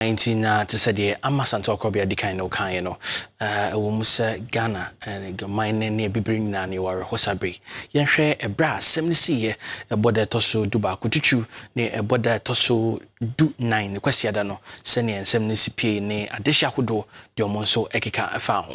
Nti na te sɛ deɛ Ama Asante Ɔkɔbea di kan na ɔkaeɛ no, ɛwɔ mu sɛ Ghana man ne abibire nyinaa ne yɛwɔ awerɛhoɔ saa bere. Yɛnhwɛ ɛberɛ a asɛm no siiɛ, ɛbɔ da ɛtɔ so 11 twitwiw ne ɛbɔ da ɛtɔ so 14 ne Kwasiada no, sɛnea nsɛm no si pie ne adehye ahodoɔ deɛ ɔmo nso ɛkeka ɛfa ho.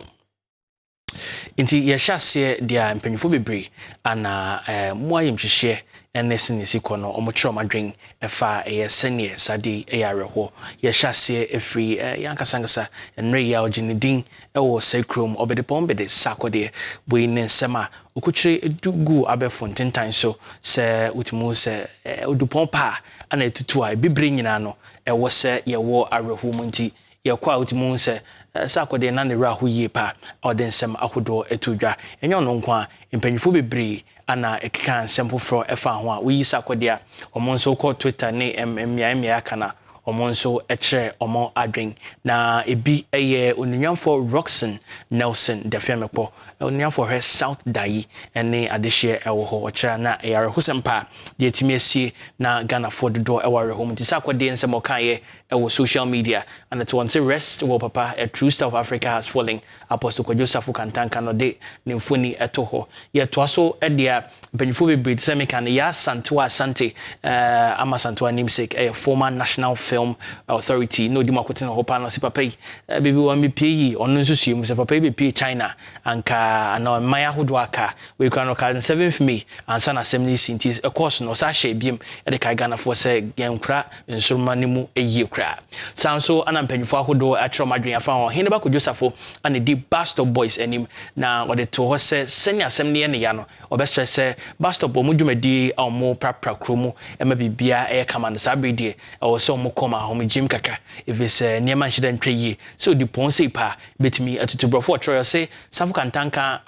Nti yɛhyɛ aseɛ deɛ a mpanyinfoɔ bebree ana mmoa yɛmhyehyɛ ne sɛnea si kɔ no, ɔmo kyerɛ ɔmo adwen ɛfa ɛyɛ sɛneɛ saa de ɛyɛ awerɛhoɔ. Yɛhyɛ aseɛ ɛfiri yɛn ankasa ankasa mmerɛ yi a ɔgye ne din ɛwɔ sɛ kurom Ɔbɛdepɔn bɛde Sarkodie wei ne nsɛm a ɔkɔkyerɛ edu gu abɛɛfo ntentan so sɛ wotumi sɛ odupɔn pa a ana etutu a ebibire nyinaa no ɛwɔ sɛ yɛwɔ awerɛhoɔ mu. Nti yɛkɔ a wotumi sɛ Sarkodie na ne werɛ aho yie pa a ɔde nsɛm ahodoɔ ɛto dwa. Ɛnyɛ ɔno nko a, mpanyinfoɔ bebree ana ɛkeka nsɛm foforɔ ɛfa ho a woyi Sarkodie a ɔmo nso kɔ Twitter ne mmeae mmeae aka na ɔmo nso kyerɛ ɔmo adwen. Na ebi yɛ onunyamfoɔ Rockson Nelson Dafeamekpor, onunyamfoɔ hwɛ South Dayi ne adehyeɛ ɛwɔ hɔ. Ɔkyerɛ na ɛyɛ awerɛhosɛm pa deɛ ɛtumi asie na Ghanafoɔ dodoɔ ɛwɔ awerɛhɔ mu. Nti Sarkodie nsɛm ɔkaeɛ ɛwɔ social media and it wɔn sɛ, "Rest well, Papa. A true star of Africa has fallen. Apostle Kwadwo Safo Kantanka." No de ne mfoni ɛto hɔ. Yɛtoa so ɛdeɛ a mpanyinfoɔ bebree te sɛ meka no yɛ Asantewa Asante Ama Asantewa namesake, ɛyɛ former National Film Authority na odi mu akotene hɔ paa no, ɔsi papa yi beebi wɔn bepie yi, ɔno nso sua mu sɛ papa yi bepie China anka ana mman ahodoɔ aka wei kura no ka 7th May ansa na asɛm no si. Nti ɛkɔɔ so no ɔsa ahyɛ ebiem ɛde kae Ghanafoɔ sɛ yɛnkura nsoroma no mu yie koraa. Saa nso ana mpanyinfoɔ ahodoɔ akyerɛ ɔmo adwene afa ho. Ɔhene Bako Josafo ana di Bus Stop Boys anim na ɔde to hɔ sɛ sɛnea asɛm no yɛ ne ya no, ɔbɛsrɛ sɛ Bus Stop wɔn dwumadie a wɔn prapra kurom ɛma biribiara ɛyɛ kama no, saa bere deɛ ɛwɔ sɛ wɔn kɔm ahomegyem kakra, ɛfiri sɛ nneɛma nhyɛ dɛ ntwa yie sɛ odi pɔn sei paa bɛtumi atutu borɔfo. Ɔtwerɛ sɛ Safo Kantanka,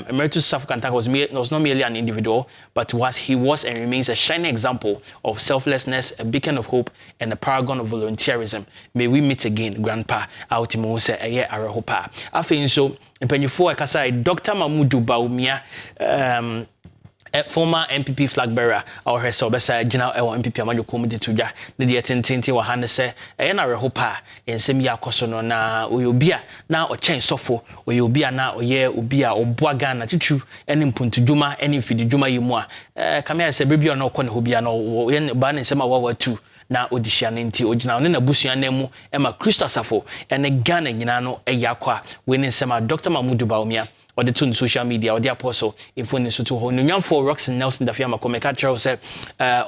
Emeritus Safo Kantanka was not merely an individual, but was he was and remains a shining example of selflessness, a beacon of hope and a paragon of volunteerism. May we meet again, Grandpa." A wotumi ho sɛ ɛyɛ awerɛho paa. Afei nso mpanyinfoɔ a ɛkasa, Dr Mahamudu Bawumia, former NPP flag bearer a ɔhwɛ sɛ ɔbɛsa gyina ɛwɔ NPP amanyɔkuo mu, de to dwa ne deɛ tententen wɔ ha ne sɛ ɛyɛ no awerɛho paa nsɛm yi akɔ so no, na ɔyɛ obi a na ɔkyɛn sɔfo, ɔyɛ obi a na ɔyɛ obi a ɔboa Ghana titiriw ne mpuntudwuma ne mfididwuma yi mu a kame ayɛ sɛ bere bi a ɔno ɔkɔ ne hɔ bia no ɔyɛ baa ne nsɛm a wawatu na ɔdi hyia no. Nti ɔgyina ɔne n'abusua nan mu ma Kristo asafo ne Ghana nyinaa no ɛyɛ akɔ a wei ne nsɛm a Dr Mahamudu Bawumia ɔde to ne social media. Ɔde Apostle mfoni nso to hɔ. Onuonyamfoɔ Rockson Nelson Dafeamekpor, mɛka kyerɛ wo sɛ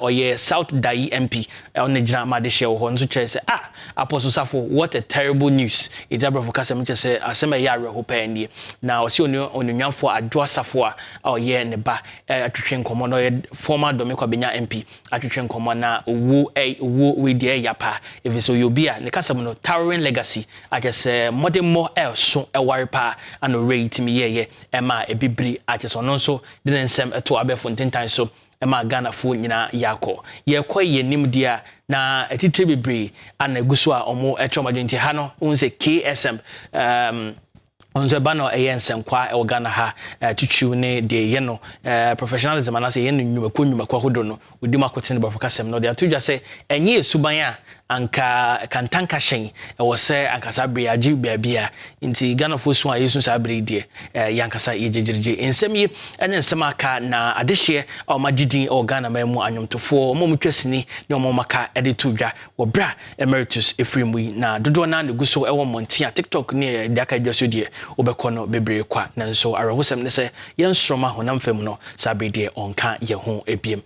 ɔyɛ South Dayi MP, ɔne gyina ma de hyɛ wɔ hɔ nso kyerɛ sɛ, "Ah, Apostle Safo, what a terrible news." Ɛti aborɔfo kasa mu kyerɛ sɛ asɛm a ɛyɛ awerɛho pɛɛ nie. Na ɔsi onuonyamfoɔ Adwo Asafo a ɔyɛ ne ba atwitwe nkɔmmɔ na ɔyɛ former Dome Kwabenya MP atwitwe nkɔmmɔ na owuo owuo wei deɛ ɛyɛ paa, ɛfiri sɛ ɔyɛ obi a ne kasa mu no towering legacy akyɛ sɛ mmɔdemmɔ ɛso ɛware paa ana owura yi tumi yɛɛyɛ ɛma ebibiri akyɛ sɛ ɔno nso de ne nsɛm ɛto abɛɛfo ntentan so ɛma Ghanafoɔ nyinaa yɛakɔ yɛkɔ yɛn nim deɛ a na atitire bebree ana egu so a wɔn ɛtwa wɔn adwene. Nti ha no wɔn sɛ KSM nso ɛba no ɛyɛ nsɛnkwa ɛwɔ Ghana ha titiriw ne deɛ ɛyɛ no professionalism anaasɛ ɛyɛ no nnwumakuo nnwumakuo ahodoɔ no odi mu akɔtene borɔfo kasɛm no ɔde ato dwa sɛ ɛnyɛ esuban a anka Kantanka hyɛn ɛwɔ sɛ anka saa bere agye baabi a nti Ghanafoɔ su a yɛsu saa bere yi deɛ yɛankasa yɛgyegyegye nsɛm yi ɛne nsɛm aka na adehyeɛ a wɔn agye din ɛwɔ Ghana man mu, anwomtofoɔ, wɔn a wɔtwa sini ne wɔn a wɔaka ɛde to dwa wɔ berɛ a Emeritus efiri mu yi. Na dodoɔ naa na egu so ɛwɔ mmɔnten a TikTok ne deɛ aka dwa so deɛ wobɛkɔ no bebree kwa. Nanso awerɛhosɛm ne sɛ yɛn nsoroma honam fam no saa bere deɛ ɔnka yɛn ho ebiem.